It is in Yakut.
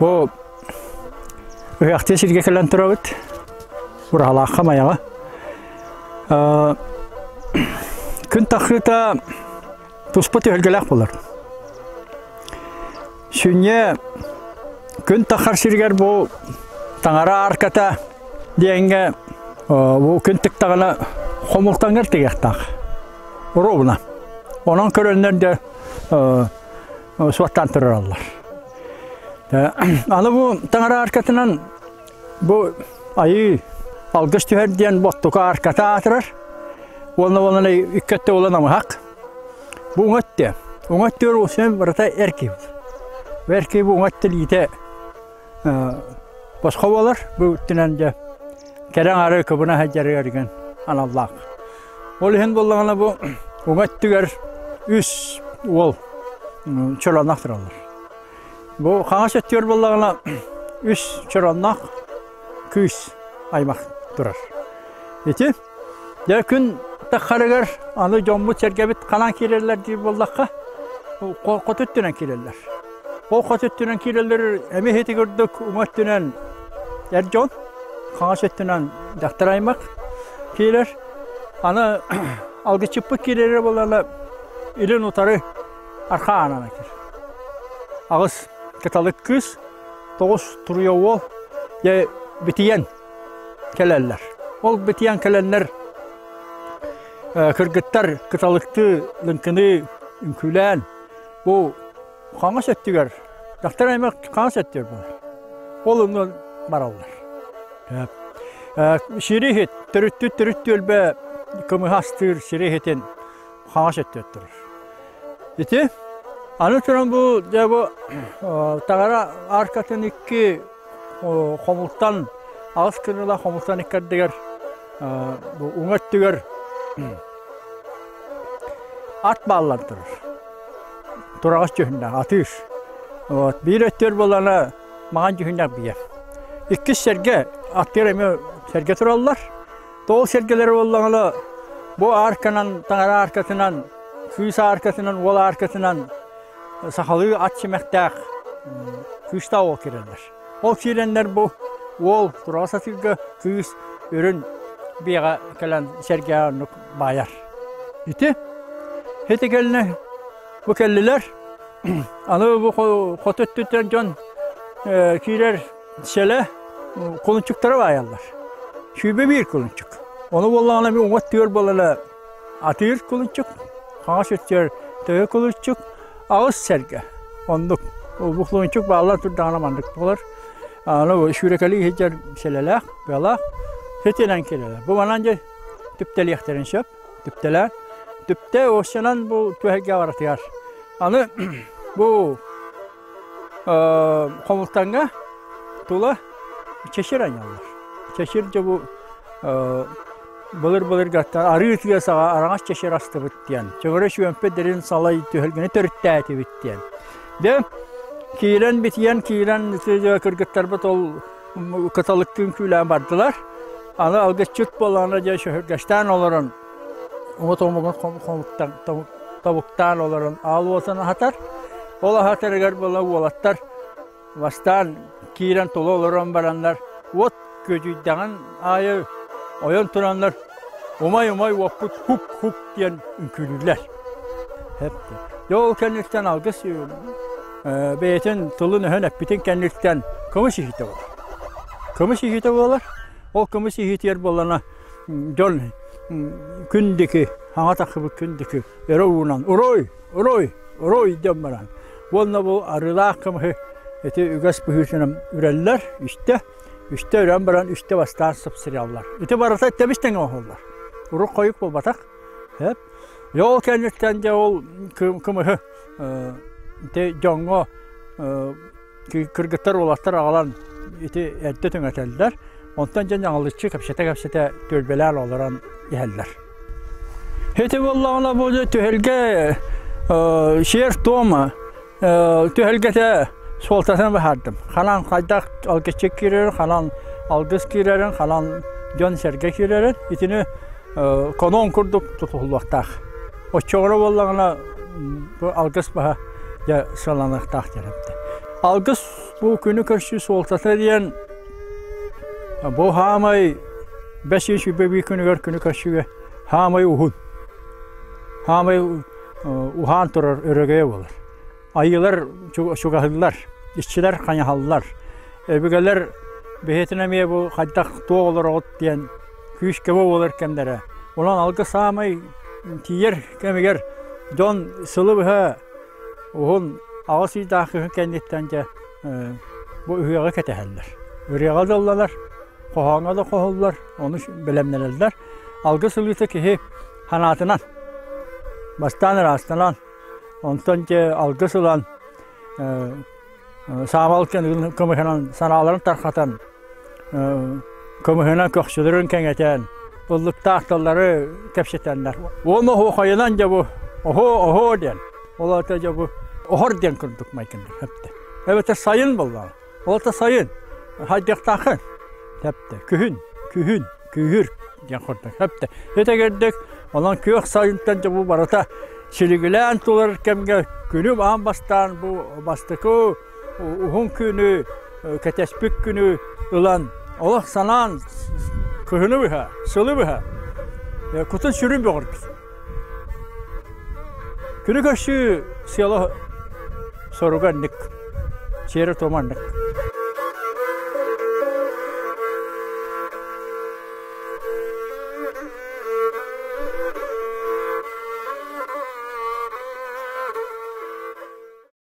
Бу ыһыахтыы сиргэ кэлэн турабыт. Ураһалаахха Майаҕа. Күн тахсыыта туспа түһүлгэлээх буолар. Сүнньэ күн тахар сиригэр бу таҥара арката диэҥҥэ бу күн тыктаҕына хомултаҥҥар тигиэхтээх. Ровно. Онон көрөннөр да суоттаан турараллар. Аны бу таҥара аркатынан бу айыы алгыс түһэр диэн боттука арката аатырар. Уонна уонна икки өттө буолан амыһах. Бу уҥа өттө. Уҥа өттүгэр уусуйан барыта эр киһи. Эр киһи бу уҥа өттө илиитэ босхо буолар. Бу өттүнэн дьэ кэрэ аҥаары кыбына сылдьарыгар деген аналлаах. Ол иһин буоллаҕына бу уҥа өттүгэр үс уол чолонох тураллар. Бу хаҥас өттүгэр буоллаҕына үс чоронноох кыыс аймах турар. Ити дьэ күн таххарыгар аны дьоммут-сэргэбит ханан киирэллэр диир буоллахха, хоту өттүнэн киирэллэр. Ол хоту өттүнэн киирэллэр эмиэ ити курдук уҥа өттүнэн эр дьон, хаҥас өттүнэн дьахтар аймах киирэр. Аны алгысчыппыт киирэрэ буоллаҕына илин утары архаа аанынан киирэр. Аҕыс кыталык кыыс, тоҕус туруйа уол дьэ битийэн кэлэллэр. Ол битийэн кэлэннэр кыргыттар кыталыктыы лыҥкыныы үҥкүүлээн бу хаҥас өттүгэр дьахтар аймах хаҥас өттүгэр буолар. Ол оннун бараллар. Сири иһит, төрүттүт төрүт түөлбэ кымыһы астыыр сири иһитин хаҥас өттүгэр турар. Ити аны туран бу дьэ бу таҥара аркатын икки хомултан аҕыс кыныла хомултан иккэрдигэр бу уҥа өттүгэр ат бааллан турар. Тураҕас дьүһүннээх атыыр. Вот биир өттүгэр буолана маҥан дьүһүннээх бийэ. Иккис сэргэ аттыыр эмиэ сэргэ тураллар. Тоол сэргэлэри буоллаҕына бу арканан таҥара аркатынан кыыс аркатынан уол аркатынан сахалыы ат симэхтээх кыыстаах уол киирэллэр. Ол киирэннэр бу уол тураҕа сатыырга кыыс үрүн биэҕэ кэлэн сэргэҕэ оннук баайар. Ити ити кэллэ бу кэллилэр аны бу хоту өттүттэн дьон киирэр сэлэ кулунчуктары баайаллар. 21 кулунчук. Ону буоллаҕына мин уҥа өттүгэр буолана атыыр кулунчук, хаҥас өттүгэр төһө кулунчук, аҕыс сэргэ. Оннук. Бу кулунчук бааллар турдаҕына маннык буолар. Аны сүүрэкэлии сылдьар сэлэлээх, быалаах ситинэн кэлэлэр. Бу манан дьэ түптэлиэхтэрин сөп. Түптэлээн. Түптэ уосчанан бу түһэргэ баратыгар. Аны бу Хомултаҥҥа тула чэчир анньаллар. Чэчир дьэ бу былыр-былыргаттан арыы тыа саҕа араҥас чэчир астыбыт диэн, чөҥөрө чүөмпэ дэрин салай түһүлгэни төрүттээтибит диэн. Дьэ киирэн битийэн киирэн кыргыттарбыт ол кыталыктыын күүлээн бардылар. Аны алгысчыт буоллаҕына дьэ сөһүргэстээн олорон уҥа томугун хомуктан тобуктаан олорон аал уотун аһатар. Ол аһатарыгар буола уолаттар бастаан киирэн тула олорон бараннар уот күөдьүйдэҕин аайы ойон тураннар умай-умай уоппут хук-хук диэн үҥкүүлүүллэр. Дьэ ол кэнниттэн алгыс бэйэтин тылын-өһүн эппитин кэнниттэн кымыс иһиитэ буолар. Кымыс иһиитэ буолар. Ол кымыс иһиитигэр буоллана дьон күн диэки хаҥа тахсыбыт күн диэки өрө уунан «Уруй! Уруй! Уруй!» диэн баран уонна бу арыылаах кымыһы ити үгэс быһыытынан үрэллэр үстэ, үстэ үрэн баран үстэ бастаан сыпсырыйаллар. Ити барыта тэбис тэҥэ оҥоһуллар. Урут хойук буолбатах. Сөп. Ол кэнниттэн дьэ ол кымыһы ити дьоҥҥо кыргыттар уолаттар аҕалан ити эрдэ түҥэтэллэр. Онтон дьэ ньаҥылыччы кэпсэтэ-кэпсэтэ түөлбэлээн олорон иһэллэр. Ити буоллаҕына бу түһүлгэ сиэр-туом түһүлгэтэ суолтатын быһаардым. Ханан хайдах алгысчыт киирэрин, ханан алгыс киирэрин, ханан дьон-сэргэ киирэрин итини конон курдук тутуһуллуохтаах. Оччоҕуна буоллаҕына бу алгыс баһа дьэ сыаланыахтаах диэн эттэ. Алгыс Бу күнү көрсүү суолтата диэн бу хаамай бэс ый сүбэ биир күнүгэр күнү көрсүүгэ хаамай уһун, хаамай уһаан турар өрөгөйө буолар. Айыылар чугаһыыллар, иччилэр хайаһаллар. Өбүгэлэр бэйэтин эмиэ бу хайдах туох олороҕут диэн күүс-көмө буолар кэмнэрэ. Онон алгыс саамай тиийэр кэмигэр дьон сылы быһа уһун аҕыс ыйдаах кыһын кэнниттэн дьэ бу ыһыаҕы кэтэһэллэр. Ырыаҕа да ылланар, хоһооҥҥо да хоһуллар, ону бэлэмнэнэллэр. Алгыс ылыыта киһи санаатынан, бастаан ыраастанан, онтон дьэ алгыс ылан саамал көмөһүнэн санааларын тархатан, көмөһүнэн көхсүлэрин кэҥэтэн, ыллыктаах тыллары кэпсэтэннэр. Уон оһуохайынан дьэ бу оһо оһо диэн, ол аата дьэ бу оһор диэн курдук майгыннар хэптэ. Эбэтэр сайын буоллаҕа. Ол аата сайын хайдыахтааххын хэптэ. Күһүн, күһүн, күһүр диэн курдук хэптэ. Этэгэрдик онон күөх сайынтан дьэ бу барыта силигилээн турар кэмҥэ күнүм аан бастаан бу бастакы уһун күнү кэтэспит күнү ылан олох санаан кыһыны быһа, сылы быһа кутун сүрүн бөҕөргүт. Күнү көрсүү сыала соруга аннык, сиэрэ-туома аннык.